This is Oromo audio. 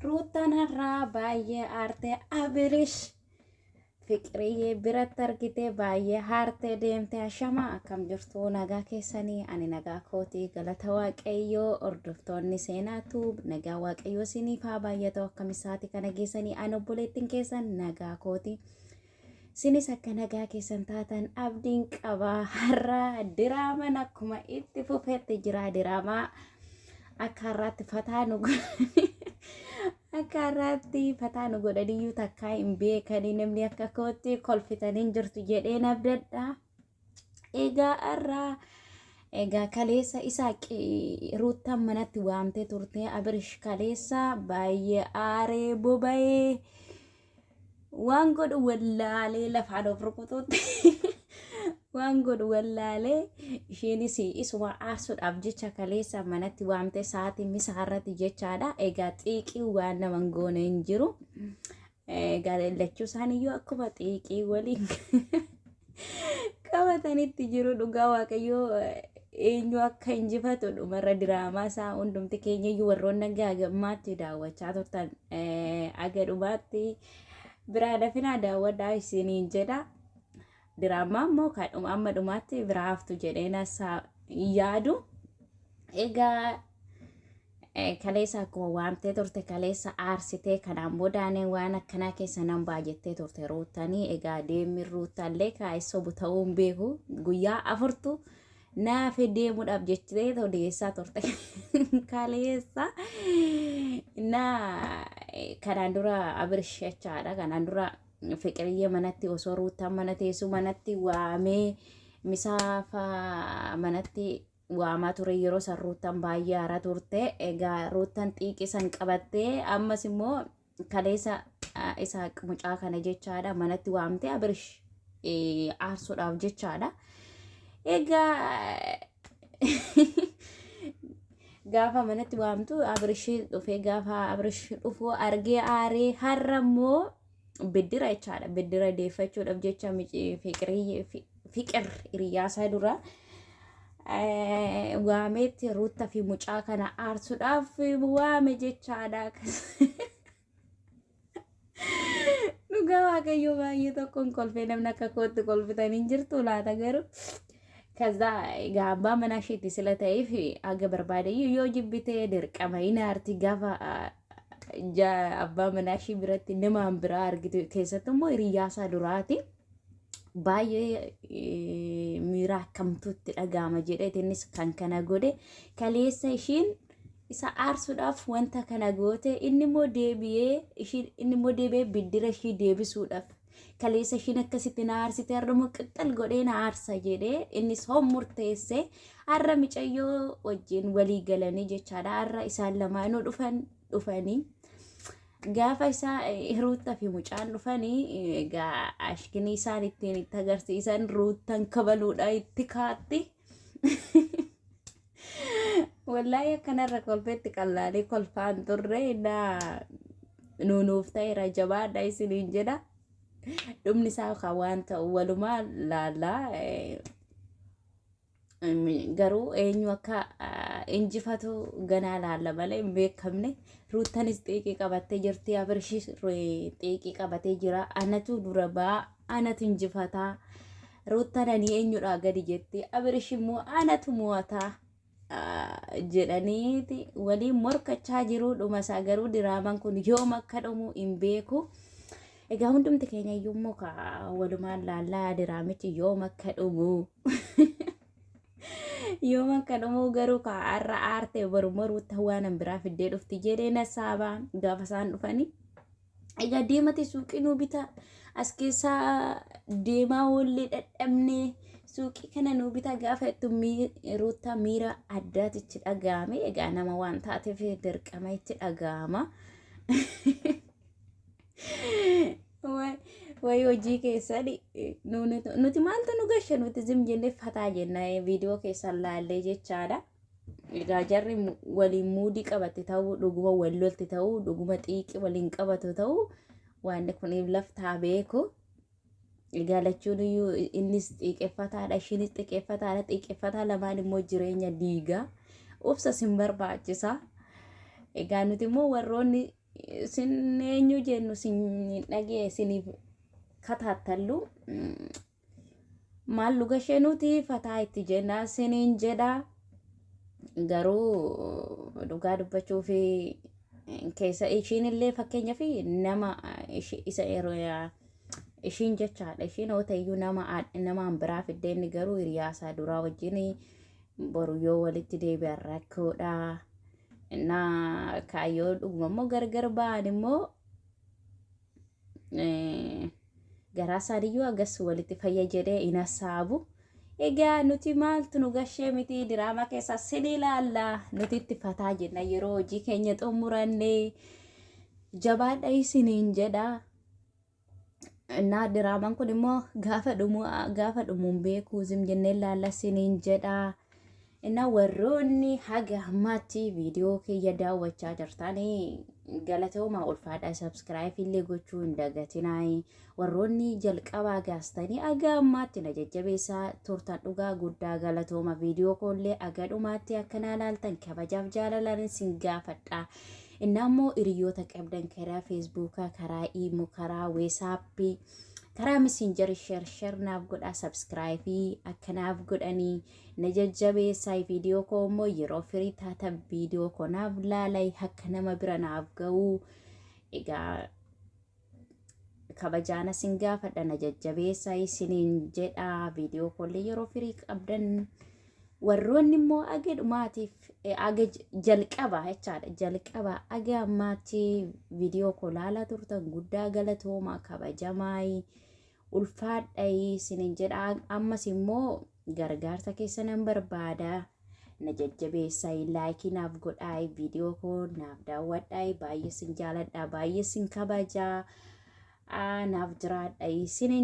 Ruuttaan har'aa baay'ee aartee Abirish Fiqiriyyee biratti argitee baay'ee haartee deemte. Ashamaa, akkam jirtu? Nagaa keessanii? Ani nagaa kootii, galata Waaqayyoo. Hordoftoonni seenaatu nagaa Waaqayyoo isiniif haa baay'atu. Akkam isaati kana geessanii? Ani obboleettiin keessan nagaa kootii. Isinis akka nagaa keessan taatan abdiin qaba. Har'a diraamaan akkuma itti fufetti jira. Diraamaa akka har'aatti fataa nu godhani. Akka har'aatti fataa nu godhaniyyuu takkaa hin beekanii. Namni akka kootti kolfitanii hin jirtu jedheen abdadha. Egaa har'a, egaa kaleessa Isaaq Ruuttaan manatti waamtee turte. Abirish kaleessa baay'ee aaree boba'ee waan godhu wallaalee lafaan of rukutuutti waan godhu wallaalee, isheenis isuma aarsuudhaaf jecha kaleessa manatti waamte sa'aatii misaa irratti jechaadha. Egaa xiiqii waan nama hin goone hin jiru. Egaa lachuu isaaniiyyuu akkuma xiiqii waliin qabatanitti jiru. Dhugaa Waaqayyoo, eenyu akka injifatu dhumarra diraamaa isaa hundumti keenyayyuu warroonni gagammaatti daawwachaa turtan aga dhumaatti biraa dafinaa daawwadhaa isiniin jedha. Diraamaa immoo kan amma dhumaatti biraa haftu jedheen hasa yaadu. Egaa kaleessa akkuma waamtee turte kaleessa aarsitee, kanaan boodaanee waan akkanaa keessa nan ba'a jettee turte Ruuttanii. Egaa deemmi Ruuttaallee kaa'e sobu ta'uu hin beeku. Guyyaa afurtu naafe deemuudhaaf jettee odeessaa turte kaleessa. Na kanaan dura Abirish jechaadha. Kanaan dura Fiqiriyyee manatti osoo Ruuttaan mana teessu manatti waamee misaafa manatti waamaa ture. Yeroo san Ruuttaan baay'ee aaraa turte. Egaa Ruuttaan xiiqii san qabattee ammas immoo kaleessa Isaaq mucaa kana jechaadha manatti waamtee Abirish aarsuudhaaf jechaadha. Egaa gaafa manatti waamtu Abirish dhufee, gaafa Abirish dhufu argee aaree, har'a immoo biddira jechaadha. Biddira deeffachuudhaaf jecha Fiqir hiriyyaasaa dura waameetti Ruutta fi mucaa kana aarsuudhaaf waame jechaadha. Dhugaa Waaqayyoo, baay'ee tokkoon kolfee. Namni akka kootti kolfitan hin jirtu laata garuu? ከዛ egaa abbaa manaa isheetti sila ta'eef haga barbaade yoo jibbitee dirqama hin aarti. Gaafa abbaa manaa ishee biratti namaan biraa argitu, keessattuu immoo hiriyyaasaa duraati, baay'ee miira akkamtu itti dhaga'ama jedhee innis kan kana godhe. Kaleessa ishiin isa aarsuudhaaf wanta kana goote, inni immoo deebi'ee ishiin inni immoo deebi'ee biddira ishii deebisuudhaaf, kaleessa ishiin akkasitti na aarsite, har'a immoo qixxal godhee na aarsa jedhee innis hon murteesse. Har'a micayyoo wajjin walii galanii jechaadha. Har'a isaan lamaanuu dhufan. Dhufanii gaafa isaa Ruuttaa fi mucaan dhufanii, egaa ashkinii isaan ittiin itti agarsiisan Ruuttan kabaluudha itti kaatti. Wallaahi, akkanarra kolfetti qallaalee kolfaan turre naa nuunuuf ta'eera. Jabaadha isiniin jedha. Dhumni isaa kan waan ta'u walumaa laallaa. Garuu eenyu akka injifatu ganaa laalla malee hin beekamne. Ruuttanis xiiqii qabattee jirti. Abirshis xiiqii qabatee jira. Anatu dura ba'a, anatu injifataa. Ruuttan ani eenyudhaa gadi jetti. Abirish immoo anatu mo'ataa jedhaniiti waliin morkachaa jiru. Dhuma isaa garuu diraamaan kun yoom akka dhumu hin beeku. Egaa hundumti keenya iyyuu immoo walumaan laallaa diraamichi yoom akka dhumu. Yoom akka dhumu garuu ka har'a aarte boru Ruutta waan biraa fiddee dhufti jedhee nasaabaa gaafa isaan dhufanii. Egaa deemate suuqii nuu bitaa, as keessaa deemaa oollee dhadhabnee, suuqii kana nuu bitaa gaafa jettu Ruuttaa miira addaati itti dhaga'ame. Egaa nama waan taateef dirqama itti dhaga'ama. Wayi hojii keessan, nuti maaltu nu gashe? Nuti zim jennee fataa jenna viidiyoo keessan laallee jechaadha. Egaa jarri waliin muudii qabatte ta'uu, dhuguma wal lolti ta'uu, dhuguma xiiqii waliin qabatu ta'uu, waan kun laftaa beeku. Egaa lachuun iyyuu innis xiiqeffataadha, ishiinis xiiqeffataadha. Xiiqeffataa lamaan immoo jireenya diigaa. Obsa sin barbaachisa. Egaa nuti immoo warroonni Isin eenyu jennu sin dhagee isiniif kataattallu maal luga ishee nuti fataa itti jenna isiniin jedha. Garuu dhugaa dubbachuu fi keessa ishiin illee fakkeenyaaf nama isa ishiin jechaadha. Ishiin yoo ta'eyyuu nama namaan biraa fiddee, inni garuu hiriyaa isaa duraa wajjin boru yoo walitti deebi'an rakkoodha. Innaa kaayyoo dhuguma immoo gargar ba'an immoo garaa isaaniiyyuu agas walitti fayya jedhee hin hassaabu. Egaa nuti maaltu nu gashee miti, diraamaa keessa sin ilaalla, nuti itti fataa jenna yeroo hojii keenya xumuranne. Jabaadha isiniin jedha. Innaa diraamaan kun immoo gaafa dhumu gaafa dhumuun beekuu zim jennee ilaalla isiniin jedha. Innaa warroonni haga ammaatti viidiyoo kiyya daawwachaa jirtanii galatoomaa, ulfaadha. Subscribe illee gochuu hin dagatinaa. Warroonni jalqabaa gaastanii haga ammaatti na jajjabeessaa turtan, dhugaa guddaa galatooma. Viidiyoo koollee haga dhumaatti akkanaa laaltan kabajaaf jaalalaan isin gaafadha. Innaa immoo hiriyoota qabdan karaa Feesbuukaa, karaa Iimoo, karaa Weesaappii, karaa Messenger share share naaf godhaa, subscribe akkanaaf godhanii na jajjabeessaa. Viidiyoo koo immoo yeroo firii taatan viidiyoo koo naaf laalai, akka nama bira naaf ga'uu. Egaa kabajaana sin gaafadha, na jajjabeessaa isiniin jedha. Viidiyoo koollee yeroo firii qabdan, warroonni immoo aga dhumaatiif aga jalqaba jechaadha, jalqaba aga ammaatti viidiyoo koo laalaa turtan, guddaa galatooma, kabajamaa, ulfaadha isiniin jedha. Ammas immoo gargaarsa keessa nan barbaada, na jajjabeessaa, like naaf godhaa, viidiyoo koo naaf daawwadhaa. Baay'ee sin jaaladha, baay'ee sin kabajaa, naaf jiraadha isiniin.